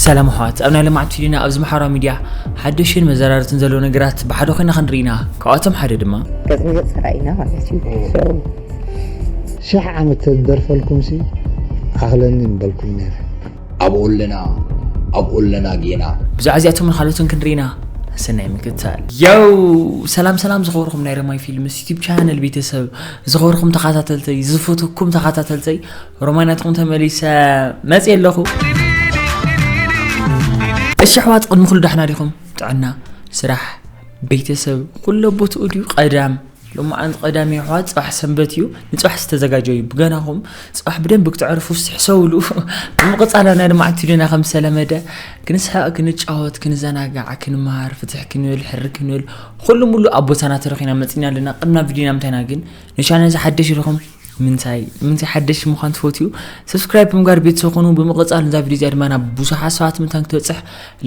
ሰላም ኣሕዋት፣ ኣብ ናይ ልምዓት ፊልምና ኣብዚ ማሕበራዊ ሚድያ ሓደሽን መዘራርትን ዘለዉ ነገራት ብሓደ ኮይና ክንርኢ ኢና። ካብኣቶም ሓደ ድማ ገጽ ንገጽ ተራኢና ማለት እዩ። So፣ ሽሕ ዓመት ተደርፈልኩም ሲ ኣኽለኒ ምበልኩም ነይረ። ኣብኡ ኣለና፣ ኣብኡ ኣለና ጌና። ብዛዕባ እዚኣቶምን ካልኦትን ክንርኢ ኢና። ሰናይ ምክትታል። የው፣ ሰላም ሰላም ዝኸበርኩም ናይ ረማይ ፊልምስ ዩቲብ ቻነል ቤተሰብ፣ ዝኸበርኩም ተኸታተልተይ፣ ዝፈተኩም ተኸታተልተይ፣ ሮማይ ናትኩም ተመሊሰ መጽእ ኣለኹ። እሺ ኣሕዋት፣ ቅድሚ ኩሉ ዳሕና ዲኹም? ጥዕና፣ ስራሕ፣ ቤተሰብ፣ ኩሉ ቦትኡ ድዩ ቀዳም? ሎማዓንቲ ቀዳም እዩ ኣሕዋት፣ ጽባሕ ሰንበት እዩ። ንጽባሕ ዝተዘጋጀዩ ብገናኹም ጽባሕ ብደንብ ክትዕርፉ ስሕሰውሉ። ብምቕጻል ናይ ልምዓት ቪድዮና ከም ዝተለመደ ክንስሕቕ፣ ክንጫወት፣ ክንዘናጋዕ፣ ክንመሃር፣ ፍትሕ ክንብል፣ ሕር ክንብል፣ ኩሉ ሙሉ ኣብ ቦታና ተረኺና መጺና ኣለና። ቅድሚ ናብ ቪድዮና ምንታይና ግን ንቻነል እዚ ሓደሽ ኢኹም ምንታይ ምንታይ ሓደሽ ምዃን ትፈትዩ? ሰብስክራይብ ብምግባር ቤተሰብ ኩኑ። ብምቕጻል ነዛ ቪድዮ እዚኣ ድማ ናብ ብዙሓት ሰባት ምእንታን ክትበጽሕ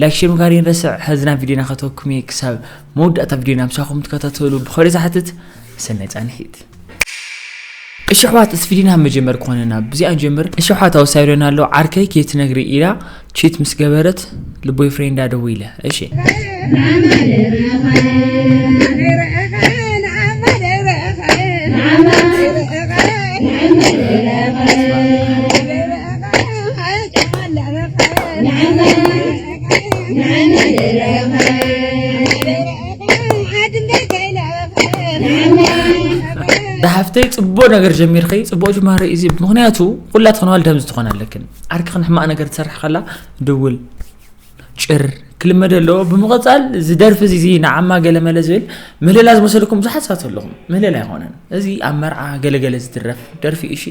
ላይክ፣ ሼር ምግባር ይንረስዕ። ሕዚ ናብ ቪድዮና ከተኩም እየ። ክሳብ መወዳእታ ቪድዮና ምሳኹም ትከታተሉ ብኸሪ ዝሓትት ሰናይ ጻንሒት። እሺ ኣሕዋት፣ እዚ ቪድዮና መጀመር ክኾነና ብዚኣ ንጀምር። እሺ ኣሕዋት፣ ኣብ ሳይረን ኣሎ ዓርከይ ከይትነግሪ ኢላ ቺት ምስ ገበረት ልቦይ ፍሬንዳ ደዊለ። እሺ። ዝሓፍተይ፣ ጽቡቕ ነገር ጀሚርኺ፣ ጽቡቕ ጅማሬ እዩ። ምኽንያቱ ኩላትኽን ኣዋልድ ከምዚ ትኾና ኣለክን። ዓርክኽን ሕማቕ ነገር ትሰርሕ ከላ ድውል ጭር ክልመድ ኣለዎ። ብምቕጻል እዚ ደርፊ እዚ፣ እዚ ንዓማ ገለ መለ ዝብል ምህለላ ዝመሰለኩም ብዙሓት ሰባት ኣለኹም። ምህለላ ኣይኮነን። እዚ ኣብ መርዓ ገለገለ ዝድረፍ ደርፊ እዩ። እሺ፣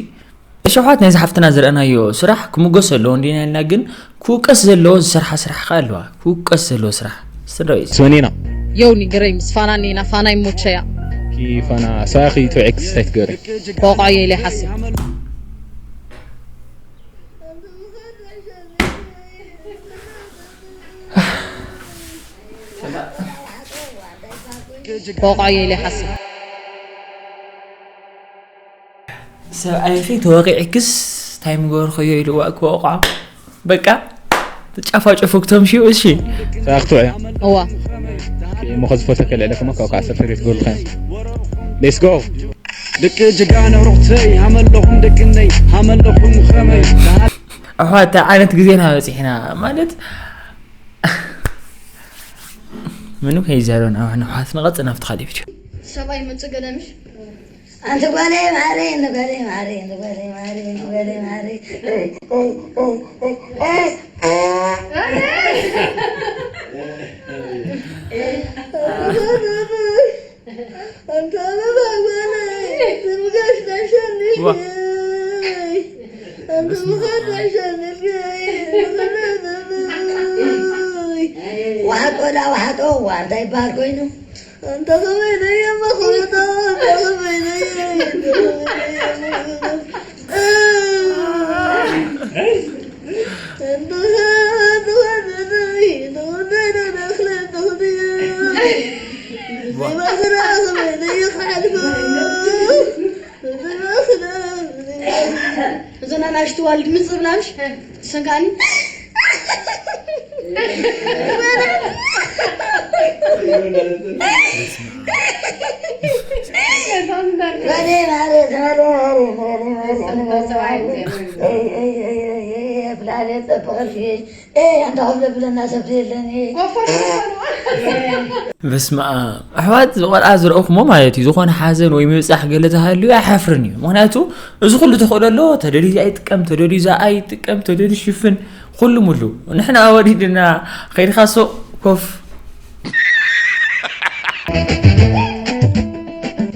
እሺ ኣሕዋት፣ ናይዚ ሓፍትና ዝረኣናዮ ስራሕ ክምጎስ ዘለዎ እንዲና ኢልና፣ ግን ክውቀስ ዘለዎ ዝሰርሓ ስራሕ ከኣ ኣለዋ። ክውቀስ ዘለዎ ስራሕ። ስድራቤት። ስመኒና። የውኒ ግረይ ምስ ፋና እኒና፣ ፋና ይሞቸያ። ኪ ፋና ሳኺ ቱ ኤክስ እንታይ ትገብሪ? ቆቋየ ኢለ ይሓስብ። ቆቋየ ኢለ ይሓስብ። ሰብኣይኺ ተወቒዕክስ ታይ ምገበርኸዮ ኢልዋ ክወቕዖ። በቃ ትጫፋጨፉ ክተምሽዩ። እሺ። ሳኽቱ እያ። እዋ። እሞ ከዚ ፎቶ ከልዕለኩም ካብ ከዓሰርተ ቤት ጎልኸ። Let's go። ደቂ ጅጋነ ሩኽተይ ሃመለኹም ደቅነይ ሃመለኹም ኸመይ። ኣሕዋት፣ እንታይ ዓይነት ግዜና በፂሕና ማለት ምንም ከይዛረብና ኣሕዋት ንቐጽል ናብቲ ካልእ ቪድዮ። ሰብኣይ መጽእ ገለ ምሽ ኣንቲ ጓለይ ማረይ፣ ኣንቲ ጓለይ ማረይ፣ ኣንቲ ጓለይ ማረይ፣ ኣንቲ ጓለይ ማረይ። ኣንቲ ኣበባ ጓለይ፣ ትምጋሽ ዋ። ዳሸንልከይ፣ ኣንቲ ምኻድ ዳሸንልከይ፣ ንኽነዘብይ። ወሓጦ ዳ ወሓጦ፣ ዋ፣ እንታይ ይበሃል ኮይኑ? ኣንተ ኸመይ ደየ መኽብቶ፣ ኣንተ ኸመይ ደየ፣ ኣንተ ኸመይ ደየ መኽብቶ። እዘን ኣናእሽቱ ዋልድ ምን ዝብላ ምሽ? ሰንካኒ። በስመ ኣብ። ኣሕዋት፣ ቆልዓ ዝረእኹሞ ማለት እዩ፣ ዝኾነ ሓዘን ወይ ምብጻሕ ገለ ተሃልዩ ኣይሓፍርን እዩ። ምኽንያቱ እዚ ኩሉ ተኽእሎ ኣለዎ። ተደልዩ ዝኣ ይጥቀም፣ ተደልዩ ዝኣ ይጥቀም፣ ተደልዩ ሽፍን፣ ኩሉ ሙሉ። ንሕና ወዲድና ኸይድካ ሱቕ ኮፍ።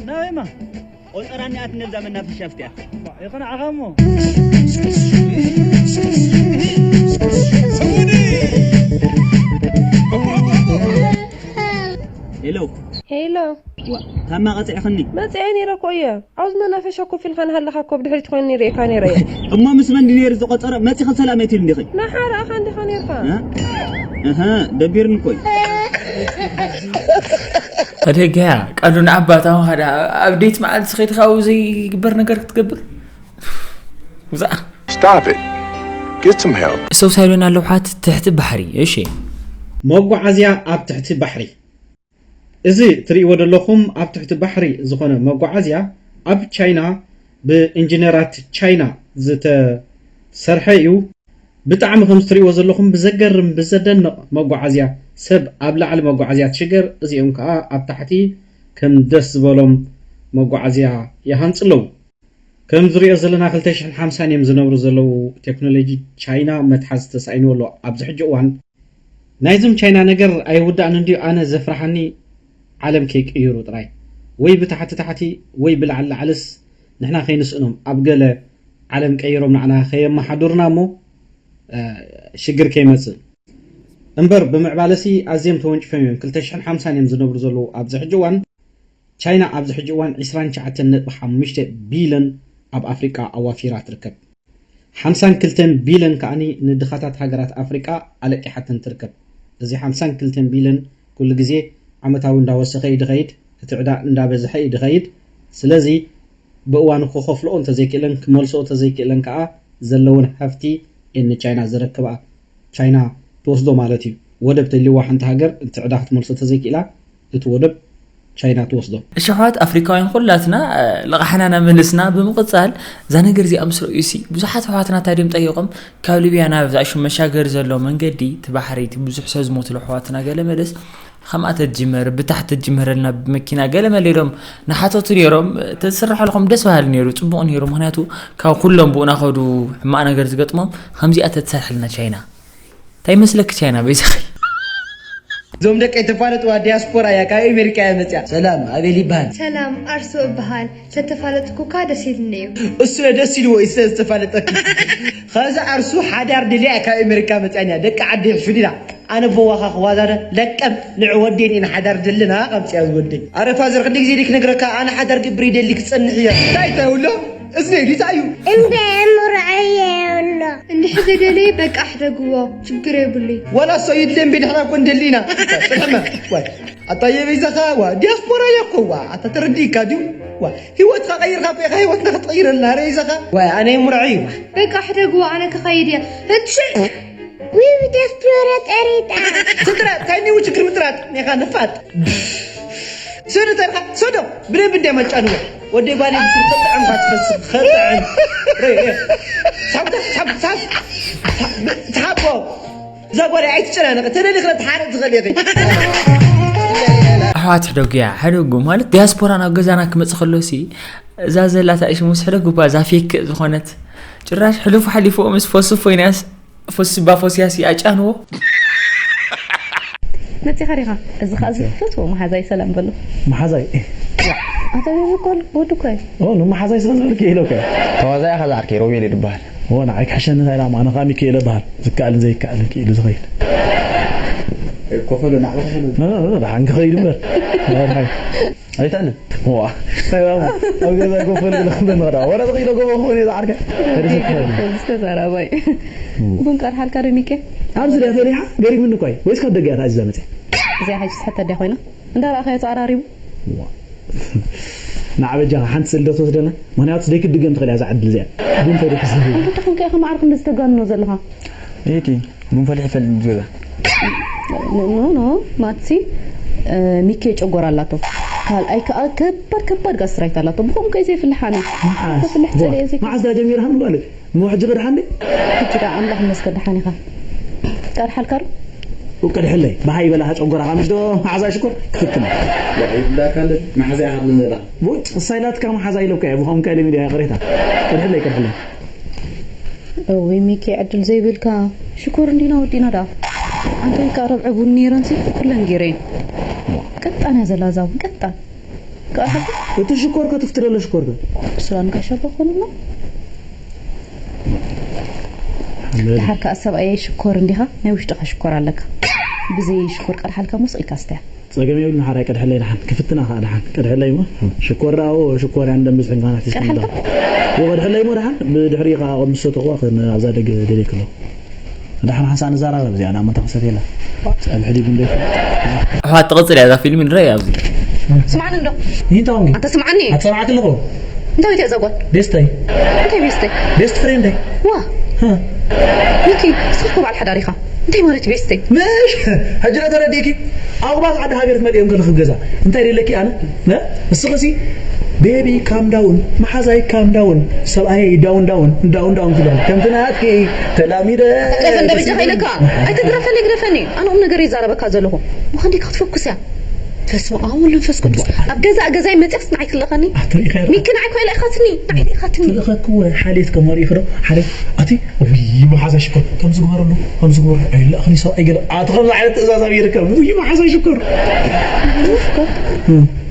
ናበይማ? ቆጸራ እኒኣት ነብዛ መናፈሻ ኣፍትያ። ይኹን ዓኻ እሞ። ሄሎ። ሄሎ። ዋ፣ ታማ ቀጺዕኽኒ። መጺኤ ነይረ እኮ እየ። ኣብዚ መናፈሻ ኮፍ ኢልካ እናሃለኻ እኮ ብድሕሪት ኮይነ ርእየካ ነይረ እየ። እሞ ምስ መን ድዩ ነይሩ ዝቆጸረ? መጺኺ ሰላም ኣይትብሊ እንዲኺ። ንዓኻ ርኣኻ እንዲኻ ነይርካ። እ? እህ፣ ደቢርኒ እኮ እዩ። ኣደገያ፣ ቃሉ ንኣባታ ምኻዳ፣ ኣብ ዴት መዓልቲ ኸይድካ ኣብኡ ዘይግበር ነገር ክትገብር? ውዛእ። Stop it. Get some help. ሰው ሳይሎን ኣለውሓት ትሕቲ ባሕሪ። እሺ። መጓዓዝያ ኣብ ትሕቲ ባሕሪ። እዚ ትርእይዎ ዘለኹም ኣብ ትሕቲ ባሕሪ ዝኾነ መጓዓዝያ ኣብ ቻይና ብኢንጂነራት ቻይና ዝተሰርሐ እዩ። ብጣዕሚ ከም ትርእይዎ ዘለኹም ብዘገርም ብዘደንቕ መጓዓዝያ፣ ሰብ ኣብ ላዕሊ መጓዓዝያ ትሽገር፣ እዚኦም ከዓ ኣብ ታሕቲ ከም ደስ ዝበሎም መጓዓዝያ ይሃንፁ ኣለዉ። ከም ዝሪኦ ዘለና ክልተ ሽሕን ሓምሳን እዮም ዝነብሩ ዘለዉ። ቴክኖሎጂ ቻይና መትሓዚ ተሳኢንዎ ኣሎ ኣብዚ ሕጂ እዋን። ናይዞም ቻይና ነገር ኣይውዳእን እንድዩ። ኣነ ዘፍርሓኒ ዓለም ከይቅይሩ ጥራይ፣ ወይ ብታሕቲ ታሕቲ ወይ ብላዕሊ ላዕልስ ንሕና ከይንስእኖም ኣብ ገለ ዓለም ቀይሮም ንዓና ከየመሓዱርና እሞ ሽግር ከይመፅእ እምበር ብምዕባለሲ ኣዝዮም ተወንጭፎም እዮም። ክልተ ሽሕን ሓምሳን እዮም ዝነብሩ ዘለዉ ኣብዚ ሕጂ እዋን። ቻይና ኣብዚ ሕጂ እዋን ዕስራን ትሽዓተን ነጥቢ ሓሙሽተ ቢልዮን ኣብ ኣፍሪቃ ኣዋፊራ ትርከብ። ሓምሳን ክልተን ቢልዮን ከኣ ንድኻታት ሃገራት ኣፍሪቃ ኣለቂሓተን ትርከብ። እዚ ሓምሳን ክልተን ቢልዮን ኩሉ ግዜ ዓመታዊ እንዳወሰኸ እዩ ድኸይድ፣ እቲ ዕዳ እንዳበዝሐ እዩ ድኸይድ። ስለዚ ብእዋኑ ክኸፍልኦ እንተዘይክእለን ክመልስኦ እንተዘይክእለን ከኣ ዘለወን ሃፍቲ ንቻይና ዘረክብኣ ቻይና ትወስዶ ማለት እዩ። ወደብ ተልዋ ሓንቲ ሃገር እቲ ዕዳ ክትመልሶ ተዘይክእላ እቲ ወደብ ቻይና ትወስዶ። እሺ ኣሕዋት ኣፍሪካውያን ኩላትና ልቓሕና ናመለስና ብምቕፃል እዛ ነገር እዚኣ ምስ ረእዩ ሲ ብዙሓት ኣሕዋትና እንታይ ድዮም ጠይቖም ካብ ሊብያ ናብ ዛሹ መሻገር ዘሎ መንገዲ እቲ ባሕሪ እቲ ብዙሕ ሰብ ዝሞትሉ ኣሕዋትና ገለ መለስ ከምኣ ተጅመር ብታሕቲ ተጅመረልና ብመኪና ገለ መለ ኢሎም ንሓተቱ ነይሮም። ተዝስርሐልኩም ደስ በሃሊ ነይሩ፣ ፅቡቕ ነይሩ። ምክንያቱ ካብ ኩሎም ብኡ ናኸዱ ሕማቕ ነገር ዝገጥሞም ከምዚኣ ተትሰርሐልና ቻይና እንታይ መስለክ ቻይና በይዛኺ። እዞም ደቀይ ተፋለጥዋ ዲያስፖራ እያ ካብ ኣሜሪካ እያ መፅያ። ሰላም ኣቤል ይበሃል። ሰላም ኣርሱ እበሃል። ተተፋለጥኩካ ደስ ኢልኒ እዩ። እሱ እየ ደስ ኢልዎ እዩ ስለ ዝተፋለጠኪ። ከዚ ኣርሱ ሓዳር ድልያ እያ ካብ ኣሜሪካ መፅያን እያ ደቂ ዓዲ ይሕሹ ዲና። ኣነ በዋኻ ክዋዛደ ለቀም ንዕ ወዴን ኢና ሓዳር ደልና ከምፅያ ዝወደኝ። ኣረ ፋዘር ክንዲ ግዜ ዲክ ነግረካ ኣነ ሓዳር ግብር ይደሊ ክፀንሕ እየ። እንታይ ተውሎ እዝነ ዲታ እዩ። እንደ ምርዐየ ኣሎ። እንድሕር ዘደለየ በቃ ሕደግዎ ችግር የብሉይ። ዋላ እሶ ይድልየን ቢንሕና እኮ እንደሊ ኢና። ጽንሕመ ዋይ ኣታ የበይዛኻ ዋ ዲያስፖራ እያ እኮ ዋ ኣታ ተረዲእካ ድዩ? ዋ ህይወትካ ቀይርካ እኮ ኢኻ ህይወትና ክትቀይረልና ረ ይዛኻ። ዋይ ኣነ ሙርዐ እዩ። ዋ በቃ ሕደግዎ ኣነ ክኸይድ እየ። ህትሽ ዊብ ዲያስፖራ ጠሪጣ። ስድራ እንታይ ኒው ችግር ምጥራጥ ኔኻ ነፋጥ። ሰዶ ተርካ ሰዶ ብደንብ እንዲያ መጫንዎ ወደ ጓል ብስር ከጥዕም ባትፈስ ከጥዕም። ሬ ሬ ሳብ ሳብ ሳብ ሳብ እዛ ጓል ኣይትጨናነቂ ተደሊ ክለ ትሓረቅ ትኽእል ኢኺ። ኣሕዋት ሕደጉያ ሕደጉ ማለት ዲያስፖራ ናብ ገዛና ክመፅእ ከሎ ሲ እዛ ዘላ ታእሽሙስ ሕደጉ እባ እዛ ፌክ ዝኾነት ጭራሽ ሕሉፍ ሓሊፎ ምስ ፎስፎይናስ ፎስባ ፎስያሲ ኣጫንዎ። መፂኻ ዲኻ? እዚ ኸዓ ዝፈትዎ መሓዛይ ሰላም በሎ። መሓዛይ ኣታ ቤቢ እኮ ኣሎ፣ ወዲ እኮ እዩ። ኦ ንመሓዛይ ስለ ዝበልክ ኢለ እኮ። ተዋዛያ ከዛ ዓርከይ ሮቤል ይበሃል። ኦ ንዓይ ክሕሸኒ እንታይ ኢላ ኣነ ኸዓ ሚካኤል እበሃል። ዝከኣልን ዘይከኣልን ክኢሉ ዝኸይድ። ኮፈሎ ናዕባ ኮፈሎ። ደሓን ክኸይድ እምበር። ኣይትዕነ። ዋ ኣብ ገዛ ኮፈል ኢለ ክብለ ንኸዳ ወረ ተኸይደ ጎቦ ክኾን እየ ዝዓርከ። ዝተዛራባይ ቡን ቀርሓልካ ዶ ሚኬ? ኣብዚ ድያ ፈሪሓ ገሪምኒ እኳ እዩ። ወይስ ካብ ደገ እያ ተኣዚዛ መፅያ? እዚኣ ሕጂ ትሕተ ድያ ኮይና? እንዳረኣኻዮ ተቐራሪቡ። ንዓበጃኻ ሓንቲ ስእሊ ዶ ትወስደና? ምኽንያቱ ዘይክትድገም ትኽእል እያ እዛ ዕድል እዚኣ። ቡን ፈሊሑ ስለ እንታይ ደኣ ኮንካ ኢኻ ማዕረ ክንደዚ ተጋንኖ ዘለኻ? እቲ ቡን ፈሊሑ ይፈልጥ ምስ ገዛ። ኖ ኖ ማትሲ ሚኬ ጨጎራ ኣላቶ። ካልኣይ ከኣ ከባድ ከባድ ጋስትራይት ኣላቶ። ብኸምኡ ከ ዘይፍልሕ ኣነ። መዓስ? ተፍልሕ ጸሊኤ ዘይከ- መዓስ ዳ ጀሚርሃ ምባል? እሞ ሕጂ ክድሓን ድየ? ሕጂ ደኣ ኣምላኽ ይመስገን ደሓን ኢኻ። ቀድሓልካ ዶ? ቀድሐለይ። ብሃይ በላ ጨጎራኻ ምሽ ዶ መሓዛ ሽኮር? ክትክም። ይብላካ ኣሎ መሓዛ ኢኻ ትብለኒ ዘለኻ። ቦጭ እሳይ ናትካ መሓዛ ኢለካ እየ ብኸምኡ ከ ኢለ ሚድያ ቅሬታ። ቀድሐለይ ቀድሐለይ። እውይ ሚኪ ዕድል ዘይብልካ ሽኮር እንዲና ወዲና ደኣ ኣንተ ወይ ከዓ ረብዐ ቡን ነይረንሲ ኩለን ገይረን ቀጣን እያ ዘላ እዛ ቡን ቀጣን። እቲ ሽኮር ከ ትፍትለለ ሽኮር ከ? ብስራን ጋሻ በኮንና ድሓር ከዓ ሰብኣየ ሽኮር እንዲኻ ናይ ውሽጥኻ ሽኮር ኣለካ ብዘይ ሽኮር ቀድሓልካ ሞስ ኢልካ ስተያ። ጸገም የብሉን ሓራይ ቀድሐለይ ደሓን ክፍትና ከኣ ደሓን ቀድሐለይ እሞ ሽኮር ደኣ ሽኮር እያ እንደምብዝሕ ኢልካ ናሕቲ ቀድሐልካ? ወቀድሐለይ እሞ ደሓን ብድሕሪ ከኣ ቅድሚ ዝሰተኹዋ ኣብዛ ደገ ደልየ ከለኹ ደሓን ሓንሳእ ንዘራረብ እዚኣ ናብ መታ ክሰትየላ ጸብሒ ድዩ ጉንደይ ኣሕዋት ትቕጽል እያ እዛ ፊልም ንረይ ኣብዚ ስማዕኒ እንዶ ይንታውን ኣንተ ስማዕኒ ኣትሰማዕክ ኣለኹ እንታይ ወይትያ እዛ ጓል ቤስተይ እንታይ ቤስተይ ቤስት ፍሬንደይ ዋ ሚኪ፣ ንስኻ እኮ በዓል ሓዳር ኢኻ። እንታይ ማለት እዩ ቤስተይ? ምሽ ሕጂ ዶ ተረዲእኪ? ኣቑባት ዓዲ ሃገር ትመልእዮም ከለኺ ገዛ እንታይ ደለኪ? ኣነ ነ እስኺ ሲ ቤቢ ካም ዳውን፣ መሓዛይ ካም ዳውን፣ ሰብኣየይ ዳውን ዳውን ዳውን ዳውን ክብለኒ ከምቲ ናትኪ ተላሚደ ደፈን ደረጃ ከይለካ ኣይትግረፈኒ፣ ግደፈኒ። ኣነ ቁም ነገር ይዛረበካ ዘለኹ። ምዃን ዲካ ክትፈኩስ እያ። በስመ ኣብ ወወልድ ወመንፈስ ቅዱስ። ኣብ ገዛ ገዛይ መፅያስ ንዓይ ትልእኸኒ? ኣትልኢኸ ሚኪ ንዓይ ኮይለ ኢኻትኒ፣ ንዓይ ኢኻትኒ። ትልእኸኪ ወ ሓሌት ከመሪእኺ ዶ ሓሌት ኣቲ ውይ መሓዛ ሽኮር ከምዚ ግበረሉ ከምዚ ግበረሉ ኣይላእኽኒ ሰብኣይ ገለ ኣቲ ከምዚ ዓይነት ትእዛዝ ኣብ ይርከብ ውይ መሓዛ ሽኮር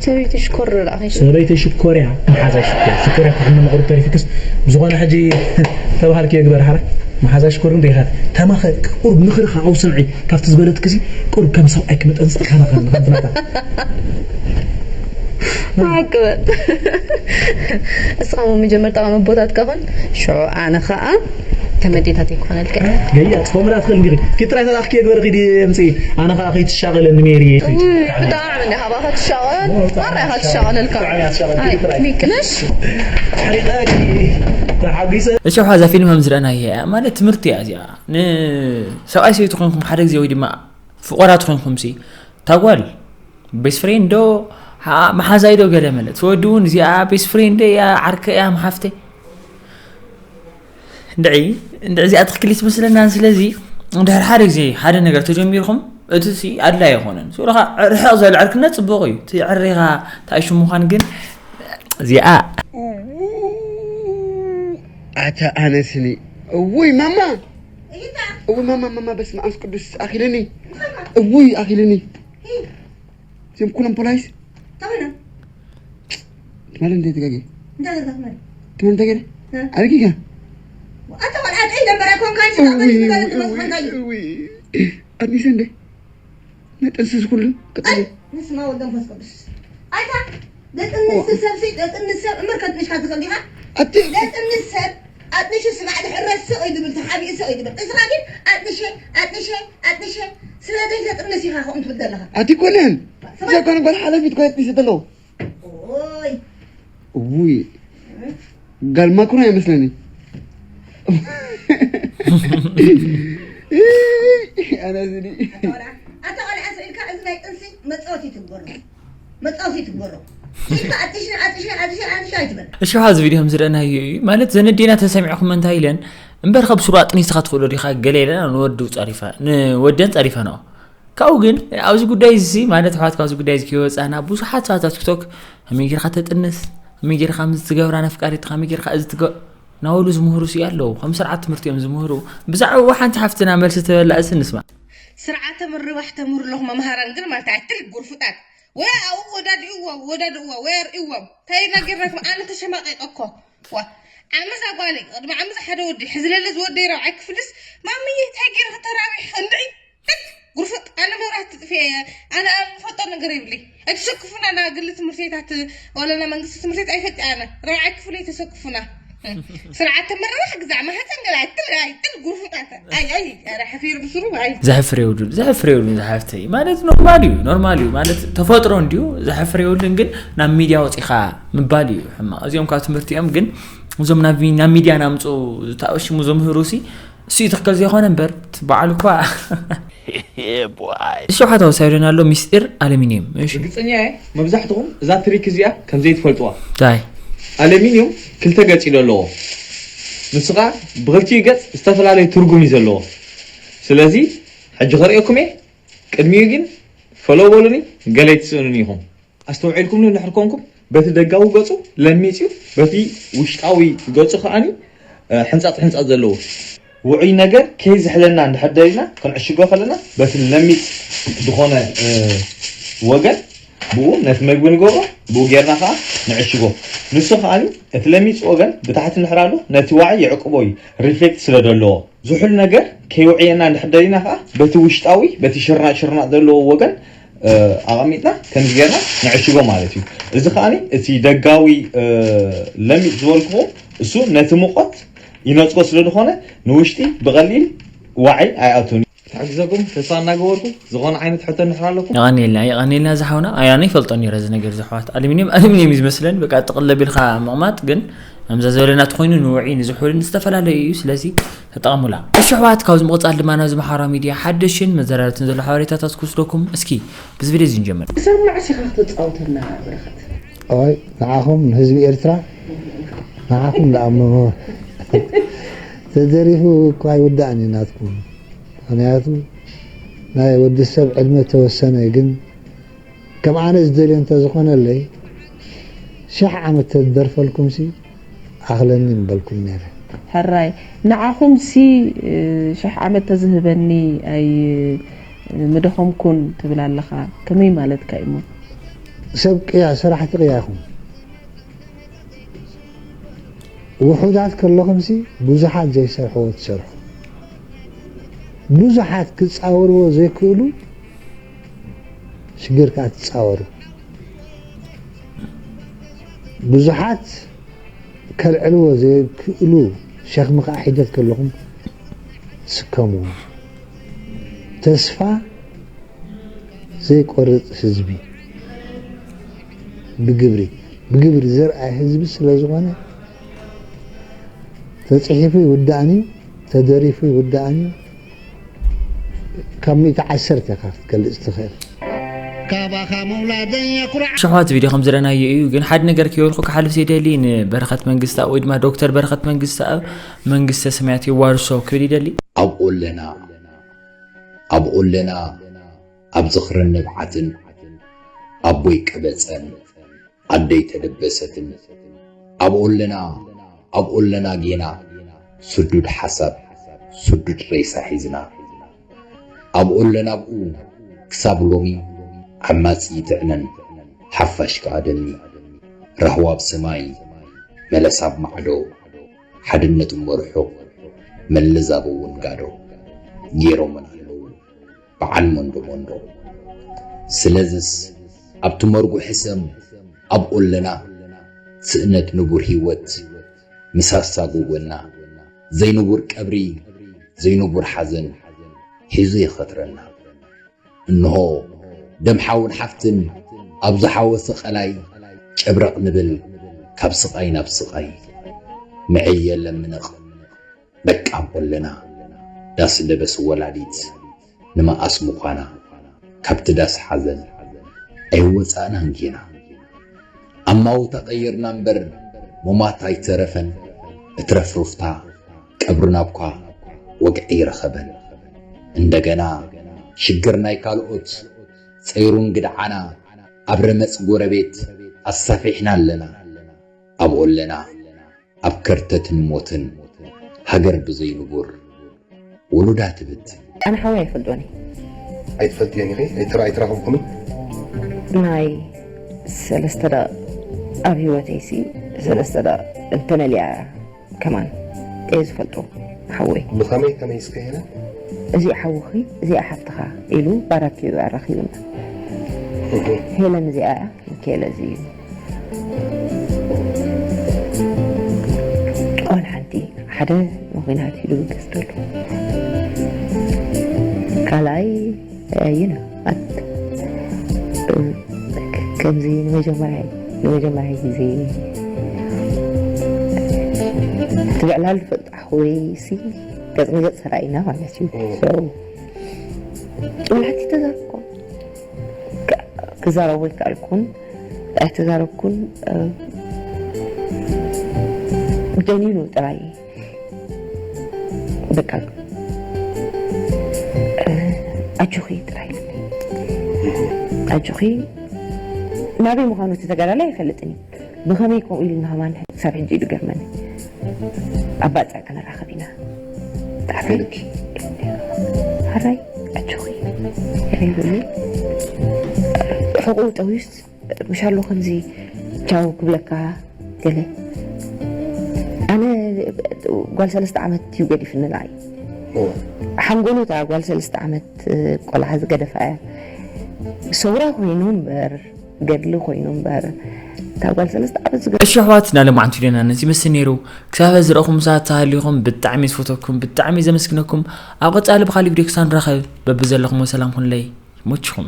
ሰበይቲ ሽኮር ላእኸ ሰበይቲ ሽኮር እያ መሓዛ ሽኮር ሽኮር እያ ትሕምኒ መቕሩብ ተሪፊክስ ብዝኾነ ሕጂ ተባሃልኪ የግበር ሓራ መሓዛ ሽኮር ግን ዴኻ ተማኸ ቁሩብ ምኽርኻ ኣውስምዒ ካብቲ ዝበለትክሲ ቁሩብ ከም ሰብኣይ ክመጠን ዝጠሓና ከም ከምትናታ ማዕቅበት እስኻ መጀመርታ ካብ ኣቦታትካ ኾን ሽዑ ኣነ ኸዓ ተመዴታት ይኮነልካ ገያ ጽፎምላ ትኽእል እንዲኺ ኪድ ጥራይ ተላኽኪ የግበር ኺዲ ምጽኢ ኣነ ኸዓ ከይትሻቐለኒ ሜሪ ብጣዕሚ እንደ ሃባ ክትሻቐል ማራ ኢኻ ትሻቐለልካ ሚክነሽ ተሓሪቐኪ ተሓጒሰ እሺ ሓዛ ፊልም ከም ዝረኣናዮ እያ ማለት ትምህርቲ እያ እዚኣ ንሰብኣይ ሰበይቲ ኮይንኩም ሓደ ግዜ ወይ ድማ ፍቆራት ኮይንኩም ሲ ታጓል ቤስት ፍሬንድ ዶ መሓዛይ ዶ ገለ መለ እቲ ወዲ እውን እዚኣ ቤስት ፍሬንድ እያ ዓርከ እያ መሓፍተይ እንድዒ እንድዒ እዚኣ ትኽክል ትመስለናን ስለዚ እንድሕር ሓደ ግዜ ሓደ ነገር ተጀሚርኩም እቲ ሲ ኣድላይ ኣይኮነን ስለ ርሕቕ ዝበለ ዕርክነት ፅቡቕ እዩ እቲ ዕሬኻ ተኣይሹ ምዃን ግን እዚኣ ኣታ ኣነስኒ እውይ ማማ እውይ ማማ ማማ በስመ ኣብ ቅዱስ ኣኺልኒ እውይ ኣኺልኒ እዚኦም ኩሎም ፖላይስ ተበለ ትማሊ እንደ ተጋገ እንታይ ዘጋጥመ ትማሊ እንደ ተገደ እ። ኣበይ ጌጋ ኣታ ቆልዓ ጥዒ ደንበራ ኮንካ እውይ እውይ እውይ ኣዲስ እንደ መጠንስስ ኩሉ ቅጠል ንስማ ወልድ መንፈስ ቅዱስ ኣይታ ደጥንስ ሰብሲ ደጥንስ ሰብ እምበር ከጥንሽካ ትኽእል ዲኻ ኣቲ ደጥንስ ሰብ ኣጥንሹ ስማዕ ድሕረት ስቕ እዩ ዝብል ተሓቢኡ ስቕ እዩ ዝብል እስኻ ግን ኣጥንሸ ኣጥንሸ ኣጥንሸ ስለ ዘይተጥንስ ኢኻ ከምኡ ትብል ዘለኻ ኣቲ ኮነን እዛ ኮነ ጓል ሓለፊት ኮነ ጥንስ ተለው ኦይ ውይ ጋል ማክሮ ይመስለኒ ኣነ ዝኒ ኣታ ቆልዓ ስኢልካ እዚ ናይ ጥንሲ መፃወቲ ትግበሮ መፃወቲ ትግበሮ ኢልካ ኣጥሽኒ ኣጥሽኒ ኣጥሽኒ ኣጥሽኒ ኣይትበል እሺ እዚ ቪድዮ ከም ዝረኣናዮ እዩ ማለት ዘን ኣዴና ተሰሚዕኩም እንታይ ኢለን እምበር ካብ ሱሩ ኣጥኒስካ ትኽእሎ ዲኻ ገለ ኢለና ንወዱ ጸሪፋ ንወደን ጸሪፋ ነው ካብኡ ግን ኣብዚ ጉዳይ እዚ ማለት ኣሕዋት ካብዚ ጉዳይ እዚ ከይወፃና ብዙሓት ሰባት ኣብ ቲክቶክ ከመይ ጌርካ ተጥንስ ከመይ ጌርካ ምዚ ትገብራ ነፍቃሪት ከመይ ጌርካ እዚ ትገ ናበሉ ዝምህሩ ሲ ኣለዉ ከም ስርዓት ትምህርቲ እዮም ዝምህሩ ብዛዕባ ሓንቲ ሓፍትና መልሲ ትበላ እዚ ንስማ ስርዓተ ምርባሕ ተምህሩ ኣለኹ መምሃራን ግን ማለት ኣትል ጉርፉጣት ወይ ኣብኡ ወዳድእዎ ወዳድእዎ ወይ ኣርእዎም እንታይ ነጊርናኩም ኣነ ተሸማቂቀ እኮ ዋ ዓመዛ ጓለይ ቅድሚ ዓመዛ ሓደ ወዲ ሕዝለለ ዝወደይ ራብዓይ ክፍልስ ማምዬ እንታይ ገይረ ከተራቢሕ እንድዒ ጉርፉጥ ኣነ መብራት ትጥፊ እየ ኣነ ኣብ ፈጦ ነገር ይብሊ ኣይተሰክፉና ና ግሊ ትምህርት ቤታት ወለና መንግስቲ ትምህርት ቤት ኣይፈጥ ኣነ ራብዓይ ክፍል ኣይተሰክፉና ስርዓት ተመረራሕ ግዛዕ ማህፀን ገላ ትል ኣይትል ጉርፉጣት ኣይ ኣይ ኧረ ሕፊር ብስሩ ኣይ ዘሕፍር የብሉን ዘሕፍር የብሉን ዝሓፍተይ ማለት ኖርማል እዩ ኖርማል እዩ ማለት ተፈጥሮ እንዲዩ ዘሕፍር የብሉን ግን ናብ ሚድያ ወፂኻ ምባል እዩ ሕማቕ እዚኦም ካብ ትምህርቲ እዮም ግን እዞም ናብ ናብ ሚድያ ናምፁ ዝተኣሽሙ ዘምህሩ ሲ እሱ እዩ ትኽክል ዘይኮነ እምበር እቲ በዓል እኳ እሱ ሓታው ሳይዶን ኣሎ ሚስጢር ኣሉሚንየም እሺ ርግፀኛ እየ መብዛሕትኹም እዛ ትሪክ እዚኣ ከም ዘይትፈልጥዋ ታይ ኣለሚንዩም ክልተ ገፂ ዶ ኣለዎ ንሱ ከዓ ብክልቲኡ ገፅ ዝተፈላለየ ትርጉም እዩ ዘለዎ ስለዚ ሕጂ ከርእየኩም እየ ቅድሚኡ ግን ፈለው በሉኒ ገለ ኣይትስእኑን ኢኹም ኣስተውዒልኩምሉ እንድሕር ኮንኩም በቲ ደጋዊ ገፁ ለሚፅ እዩ በቲ ውሽጣዊ ገፁ ከዓኒ ሕንፃፅ ሕንፃፅ ዘለዎ ውዑይ ነገር ከይዝሕለና እንድሕር ደሊና ክንዕሽጎ ከለና በቲ ለሚፅ ዝኾነ ወገን ብኡ ነቲ መግቢ ንገብሮ ብኡ ጌርና ከዓ ንዕሽጎ ንሱ ከዓኒ እቲ ለሚፅ ወገን ብታሕቲ እንድሕር ኣሎ ነቲ ዋዒ ይዕቅቦ እዩ ሪፍሌክት ስለ ዘለዎ ዝሑል ነገር ከይውዕየና እንድሕር ደሊና ከዓ በቲ ውሽጣዊ በቲ ሽርናጭ ሽርናጭ ዘለዎ ወገን ኣቐሚጥና ከምዚ ጌርና ንዕሽጎ ማለት እዩ እዚ ከዓኒ እቲ ደጋዊ ለሚፅ ዝበልክኹም እሱ ነቲ ሙቐት ይነፅጎ ስለ ዝኾነ ንውሽጢ ብቐሊል ዋዒ ኣይኣቱን እዩ። ክሕግዘኩም ተስፋ እናገበርኩ ዝኾነ ዓይነት ሕቶ እንድሕር ኣለኩም። የቐንየልና የቐንየልና ዝሓውና ኣይ ኣነ ይፈልጦ ነይረ እዚ ነገር እዚ ኣሕዋት ኣሉሚንየም ኣሉሚንየም እዩ ዝመስለን በቃ ጥቕል ኣቢልካ ምቕማጥ ግን ከምዛ ዝበለና ተኾይኑ ንውዒ ንዝሑልን ዝተፈላለዩ እዩ። ስለዚ ተጠቐሙላ። እሺ ኣሕዋት፣ ካብዚ ምቕጻል ድማ ናብዚ ማሕበራዊ ሚድያ ሓደሽን መዘራረብትን ዘሎ ሓበሬታታት ክወስደኩም። እስኪ ብዚ ቪድዮ እዚ ንጀምር። ክሳብ መዓስ ኢኻ ክትጻወተና በረኸት? ኣይ ንዓኹም ንህዝቢ ኤርትራ ንዓኹም ደኣ እሞ ተደሪፉ እኳ ኣይውዳእን እዩ ናትኩም። ምኽንያቱ ናይ ወዲ ሰብ ዕድመ ተወሰነ፣ ግን ከም ኣነ ዝደልዮ እንተዝኾነለይ ሽሕ ዓመት ተደርፈልኩምሲ ኣኽለኒ ምበልኩም ነይረ። ሕራይ ንዓኹምሲ ሽሕ ዓመት ተዝህበኒ ኣይ ምደኸምኩን ትብል ኣለኻ። ከመይ ማለትካ እዩሞ? ሰብ ቅያ፣ ሰራሕቲ ቅያ ኢኹም። ውሑዳት ከለኹምሲ ብዙሓት ዘይሰርሕዎ ትሰርሑ። ብዙሓት ክጻወርዎ ዘይክእሉ ሽግር ከኣ ትጻወሩ። ብዙሓት ከልዕልዎ ዘይክእሉ ሸኽሚ ከኣ ሒደት ከለኹም ስከምዎ። ተስፋ ዘይቆርጽ ህዝቢ ብግብሪ፣ ብግብሪ ዘርኣይ ህዝቢ ስለ ዝኾነ ተጽሒፉ ይውዳእን እዩ፣ ተደሪፉ ይውዳእን እዩ። ካብ ሚእቲ ዓሰርተ ኢኻ ክትገልጽ ትኽእል። ካባኻ ምውላደይ የኩርዓ። ኣሕዋት፣ ቪድዮ ከም ዝረኣናዮ እዩ፣ ግን ሓደ ነገር ከይበልኩ ክሓልፍ ዘይደሊ ንበረኸት መንግስተኣብ ወይ ድማ ዶክተር በረኸት መንግስተኣብ መንግስተ ሰማያት የዋርሶ ክብል ይደሊ። ኣብ ኦለና፣ ኣብ ኦለና፣ ኣብ ዝኽርን ንብዓትን ኣቦይ ቀበጸን ኣደይ ተደበሰትን ኣብ ኦለና፣ ኣብ ኦለና ጌና ስዱድ ሓሳብ ስዱድ ሬሳ ሒዝና ኣብ ኦለና ኣብኡ ክሳብ ሎሚ ዓማጺ ይጥዕነን ሓፋሽ ከኣ ደኒ ራህዋ ኣብ ሰማይ መለስ ኣብ ማዕዶ ሓድነት እሞ ርሑቕ መለዛብ እውን ጋዶ ገይሮምን ኣለዉ። በዓል መንዶ መንዶ። ስለዝስ ኣብቲ መርጉ ሕሰም ኣብ ኦለና ስእነት ንቡር ህይወት ምሳሳ ጎጎና ዘይንቡር ቀብሪ ዘይንቡር ሓዘን ሒዙ ይኸትረና። እንሆ ደም ሓውን ሓፍትን ኣብ ዝሓወሰ ቀላይ ጨብረቕ ንብል ካብ ስቓይ ናብ ስቓይ ምዕይ የለን ምንቕ በቃ ኣብ ኦለና ዳስ ልበስ ወላዲት ንመኣስ ምዃና ካብቲ ዳስ ሓዘን ኣይወጻእናን ጌና። ኣማውታ ቀይርና እምበር ሙማት ኣይተረፈን እትረፍ ሩፍታ ቀብርና እኳ ወግዒ ኣይረኸበን። እንደገና ሽግር ናይ ካልኦት ጸይሩ እንግድዓና ኣብ ረመጽ ጎረቤት ኣሳፊሕና ኣለና ኣብ ኦለና ኣብ ከርተትን ሞትን ሃገር ብዘይ ንቡር ውሉዳ ትብትን። ኣነ ሓወይ ኣይፈልጦን እየ። ኣይትፈልጥዮን ኢኺ? ኣይትራ-፣ ኣይትራኸብኩምን? ናይ ሰለስተ ደቂቕ ኣብ ህይወተይሲ ሰለስተ ደቂቕ እንተነሊያ ከማን እየ ዝፈልጦ ሓወይ። ብኸመይ ከመይ እስከ ሄለን? እዚኣ ሓውኺ እዚኣ ሓፍትኻ ኢሉ ባራኪ ኣራኺቡና። እህ። ሄለን እዚኣ እያ። ኬለዚ እዩ። ቆል ሓንቲ ሓደ ንኹናት ኢሉ ገዝተሉ። ካልኣይ፣ you know፣ ኣት-፣ ከምዚ ንመጀመርያ፣ ንመጀመርያ ግዜ ትብዕላሉ ፈልጣ ወይ ሲ ገጽ ንገጽ ተራኢና ማለት እዩ። እም። So፣ ቆል ሓንቲ ተዛርኮ። ክ-፣ ክዛረቦ ኣይከኣልኩን፣ ኣይተዛረብኩን፣ እ፣ ደኒኑ ጥራይ። በቃ፣ እ፣ ኣጆኺ ጥራይ ኢሉኒ። ኣጆኺ ናበይ ምዃኑ እቲ ተጋዳላይ ኣይፈልጥን እዩ። ብኸመይ ከምኡ ኢሉ ንኸማን ክሳብ ሕጂ እዩ ዝገርመኒ። ኣብ ባጽዕ ክንራኸብ ኢና። ጣዕሳ ኢልኪ? ሓራይ ኣጆኺ። ገለ ይብለኒ። ሕቑኡ ጠውዩስ፣ ምሻሎ ከምዚ ቻው ክብለካ ገለ። ኣነ ጓል ሰለስተ ዓመት እዩ ገዲፍኒ ንዓይ። እወ። ሓንጎሉ እታ ጓል ሰለስተ ዓመት ቆልዓ ዝገደፋ እያ። ሰውራ ኮይኑ እምበር፣ ገድሊ ኮይኑ እምበር፣ እታ ጓል ሰለስተ ዓመት ዝገ- እሺ ኣሕዋት፣ ናይ ሎማዓንቲ ቪድዮና ነዚ ይመስል ነይሩ። ክሳብ ዝረእኹም ሰዓት ተሃሊኹም ብጣዕሚ ዝፈተኩም፣ ብጣዕሚ ዘመስግነኩም። ኣብ ቀጻሊ ብኻሊእ ቪድዮ ክሳብ ንራኸብ በብዘለኹም ሰላም ኩኑለይ። ይመችኹም።